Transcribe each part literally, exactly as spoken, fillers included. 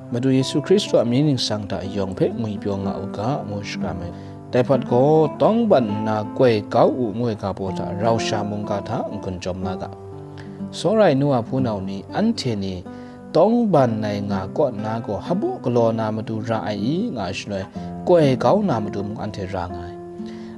Madu Yesu Hkristu a mying ningsang hta yawng hpe ngwipyaw nga u ga, ngu shakram ai. Dai hpawt gaw, tawngban nna koi kau u ngu ai ga baw hta rau sha mungga hta n-gun jawm la ga. Tsawra ai nu a hpunau ni, anhte ni tawngban ai nga kaw nna gaw, hpaw galaw na matu ra ai i, nga shaloi, koi kau na matu mung anhte ra nga ai.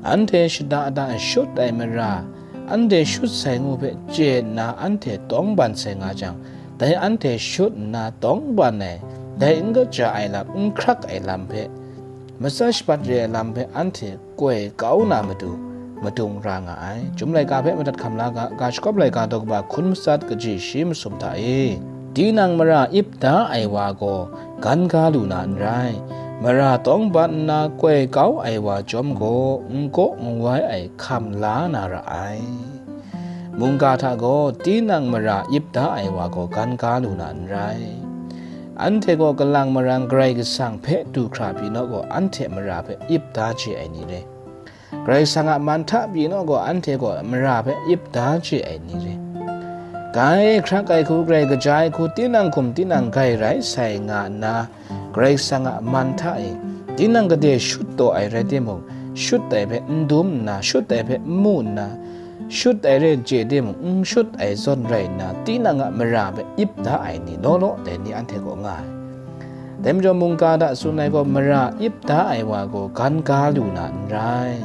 Anhte shada da shut ai mara, anhte shut sai ngu hpe chye nna anhte tawngban sai nga jang, dai anhte shut nna tawngban ai, dai n kaja ai lam, n hkrak ai lam hpe, matsa shabat re ai lam hpe anhte koi kau na matu, madung ra nga ai. Chyum laika hpe madat hkam la ga, ga shakawp laika daw kaba hkun matsat kaji shi masum hta e, tinang mara ip da ai wa gaw gan ga lu na n rai. Mara tawngban nna koi kau ai wa chyawm gaw, n kaw n wai ai hkam la na ra ai. Mungga hta gaw tinang mara ip da ai wa gaw gan ga lu na n rai. Anhte gaw kalang marang Karai Kasang hpe du hkra pyi naw gaw, anhte mara hpe ip da chye ai ni re. Karai Kasang a man hta pyi naw gaw, anhte gaw mara hpe ip da chye ai ni re. Gai hkrak ai hku, grai kaja ai hku, tinang hkum tinang gai rai sai nga nna, Karai Kasang a man hta e tinang gade shut taw ai rai timung, shut ai hpe n dum nna, shut ai hpe n mu nna, shut ai re n chye timung, n shut ai zawn rai nna, tinang a mara hpe ip da ai ni law law dai ni anhte kaw nga ai. Dai majaw mungga hta tsun ai gaw, mara ip da ai wa gaw gan ga lu na n rai.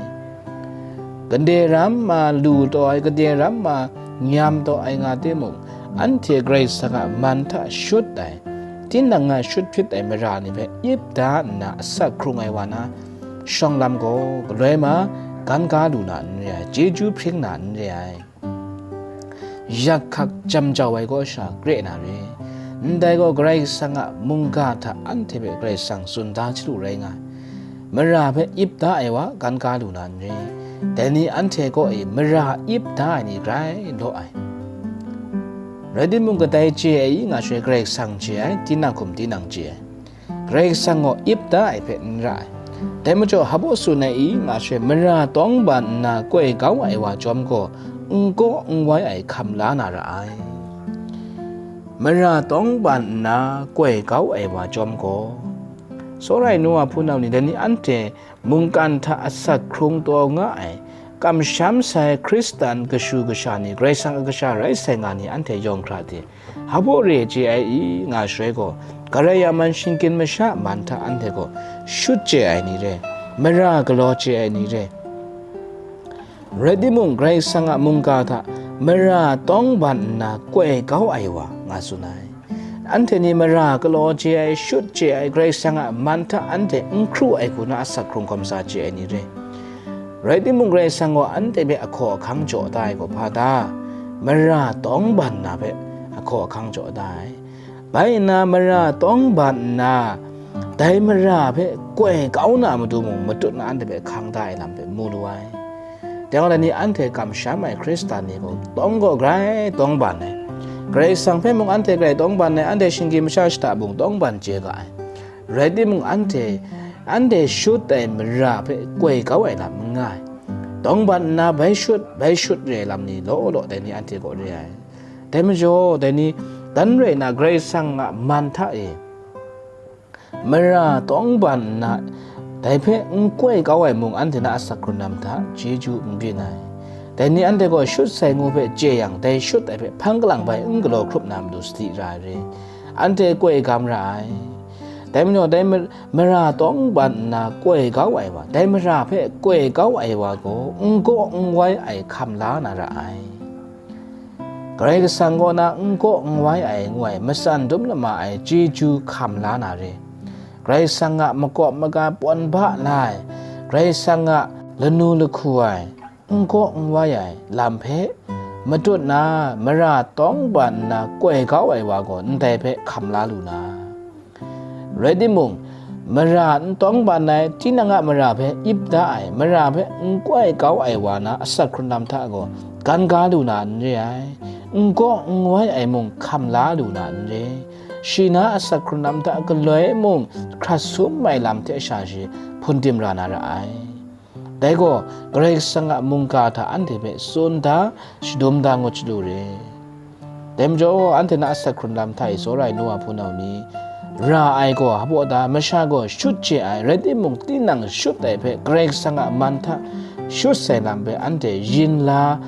Gade ram ma lu taw ai, gade ram ma nyam taw ai nga timung, anhte Karai Kasang a man hta shut ai, tinang a shut hpyit ai mara ni hpe ip da nna asak hkrung ai wa na, shawng lam gaw galoi ma, gan ga lu na n re ai, chyeju hpring na n re ai. Yak hkak jam jau ai kaw sha kre na re. Ndai gaw Karai Kasang a mungga hta anhte hpe Karai Kasang tsun da chyalu rai nga ai. Mara hpe ip da ai wa gan ga lu na n re. Dai ni anhte kaw e mara ip da ai ni grai law ai. Rai timung, kadai chye ai i nga shaloi Karai Kasang chye ai, tinang hkum tinang chye ai. Karai Kasang gaw ip da ai hpe n ra ai. Dai majaw, hpaw tsun ai i nga shaloi, mara tawngban nna koi kau ai wa chyawm gaw, n kaw n wai ai hkam la na ra ai. Mara tawngban nna koi kau ai wa chyawm gaw, tsawra ai nu a hpunau ni, dai ni anhte mungkan hta asak hkrung taw nga ai, kamsham sai Hkristan kashu kasha ni, Karai Kasang a kasha rai sai nga ni, anhte yawng hkra de, hpaw re chye ai i nga shaloi gaw, Karai a man shinggyim masha man hta anhte gaw shut chye ai ni re, mara galaw chye ai ni re. Rai timung, Karai Kasang a mungga hta mara tawngban nna koi kau ai wa, nga tsun ai. Anhte ni mara galaw chye ai, shut chye ai, Karai Kasang a man hta anhte n hkru ai hku na asak hkrung hkawm sa chye ai ni re. Rai timung, Karai Kasang gaw anhte hpe ahkaw ahkang jaw da ai gaw hpa ta? Mara tawngban na hpe ahkaw ahkang jaw da ai. Bai nna, mara tawngban nna, dai mara hpe koi kau na matu mung matut na anhte hpe hkang da ai lam hpe mu lu ai. Dai gaw, dai ni anhte kamsham ai Hkristan ni gaw, tawng gaw grai tawngban ai. Karai Kasang hpe mung anhte grai tawngban ai, anhte shinggyim masha shada mung tawngban chye ga ai. Rai timung, anhte, anhte shut ai mara hpe koi kau ai lam n nga ai. Tawngban nna bai shut, bai shut re ai lam ni law law dai ni anhte gaw re ai. Dai majaw, dai ni, dan rai nna, Karai Kasang a man hta e, mara tawngban nna, dai hpe n koi kau ai mung, anhte na asak hkrun lam hta chyeju n byin ai. Dai ni anhte gaw shut sai ngu hpe chye yang, dai shut ai hpe hpang kalang bai n galaw hkrup na matu sadi ra ai re. Anhte koi gam ra ai. Dai majaw, dai ma-, mara tawngban nna koi kau ai wa, dai mara hpe koi kau ai wa gaw, n gaw n wai ai hkam la na ra ai. Karai Kasang kaw na n gaw n wai ai ngu ai, matsan dum lama ai chyeju hkam la na re. Karai Kasang a makawp maga pawn ba la ai, Karai Kasang a lanu lahku ai, n gaw n wai ai lam hpe matut na, mara tawngban nna koi kau ai wa gaw ndai hpe hkam la lu na. Rai timung, mara n tawngban ai, tinang a mara hpe ip da ai, mara hpe n koi kau ai wa na asak hkrun lam hta gaw, gan ga lu na n re ai, n gaw n wai ai mung hkam la lu na n re. Shi na asak hkrun lam hta galoi mung hkrat sum ai lam hte sha shi hpun dim ra na ra ai. Dai gaw Karai Kasang a mungga hta anhte hpe tsun da, shadum da ngut chyalu re. Dai majaw, anhte na asak hkrun lam hta e tsawra ai nu a hpunau ni, ra ai gaw, hpaw da masha gaw shut chye ai, rai timung, tinang shut ai hpe Karai Kasang a man hta shut sai lam hpe anhte yin la,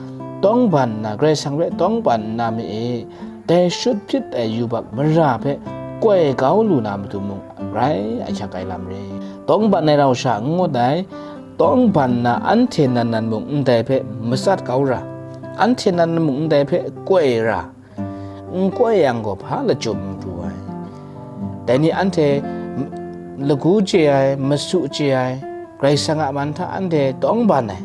tawngban nna, Karai Kasang hpe tawngban nna ma e, dai shut hpyit ai yubak mara hpe koi kau lu na matu mung rai ahkyak ai lam re. Tawngban ai rau sha n ngut ai, tawngban nna anhte nan nan mung ndai hpe matsat kau ra, anhte nan nan mung ndai hpe koi ra, n koi yang gaw, hpa lachyum n pru ai. Dai ni anhte lagu chye ai, masu chye ai, Karai Kasang a man hta anhte tawngban ai.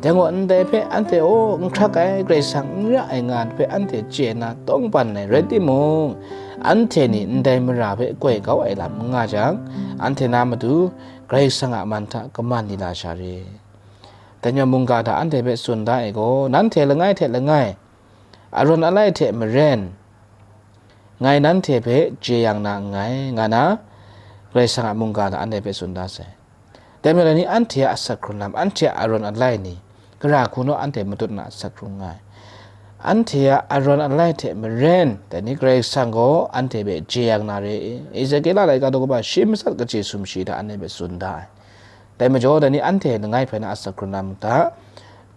Dai gaw, ndai hpe anhte, aw, n hkrak ai, Karai Kasang n ra ai, nga ai hpe anhte chye nna tawngban ai rai timung, anhte ni ndai mara hpe koi kau ai lam n nga jang, anhte na matu Karai Kasang a man hta kaman ni la sha re. Dai ni mungga hta anhte hpe tsun da ai gaw, nanhte langai hte langai, arawn alai hte maren, ngai nanhte hpe jeyang na nngai, nga na Karai Kasang a mungga hta anhte hpe tsun da sai. Dai majaw, dai ni anhte a asak hkrung lam, anhte a arawn alai ni, gara hku naw anhte matut na asak hkrung nga ai. Anhte a arawn alai hte maren, dai ni Karai Kasang gaw anhte hpe jeyang na re. Ezekiela laika daw kaba shi matsat kaji sumshi hta anhte hpe tsun da ai. Dai majaw, dai ni anhte langai hpe na asak hkrung lam hta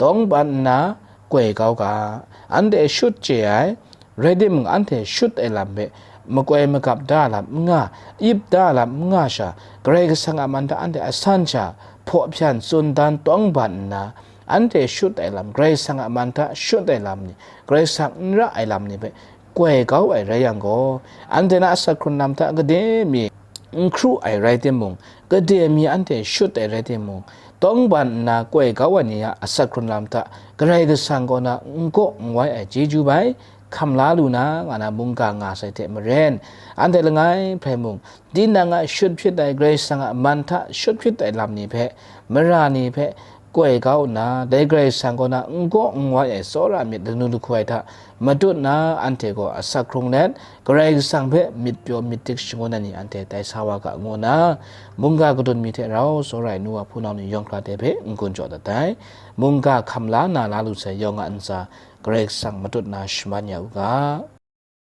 tawngban nna koi kau ga, anhte shut chye ai, rai timung, anhte shut ai lam hpe makoi magap da lam n nga, ip da lam n nga sha, Karai Kasang a man hta anhte asan sha hpaw hpyan tsun dan tawngban nna, anhte shut ai lam, Karai Kasang a man hta shut ai lam ni, Karai Kasang n ra ai lam ni hpe koi kau ai rai yang gaw, anhte na asak hkrung lam hta gade mi n hkru ai rai timung, gade mi anhte shut ai rai timung, tawngban nna koi kau ai ni a asak hkrung lam hta Karai Kasang kaw na n gaw n wai ai chyeju bai hkam la lu na, nga na mungga nga sai hte maren, anhte langai hpe mung, tinang a shut hpyit ai, Karai Kasang a man hta shut hpyit ai lam ni hpe, mara ni hpe, koi kau nna, dai Karai Kasang kaw na n gaw n wai ai tsawra myit lanu lahku ai hta matut nna, anhte gaw asak hkrung let, Karai Kasang hpe myit pyaw myit dik shangun ai ni anhte tai sa wa ga, ngu nna, mungga kadun mi hte rau tsawra ai nu wa hpunau ni yawng hkra hte hpe n-gun jaw dat ai. Mungga hkam la na la lu sai yawng a ntsa, Karai Kasang matut na shaman ya u ga.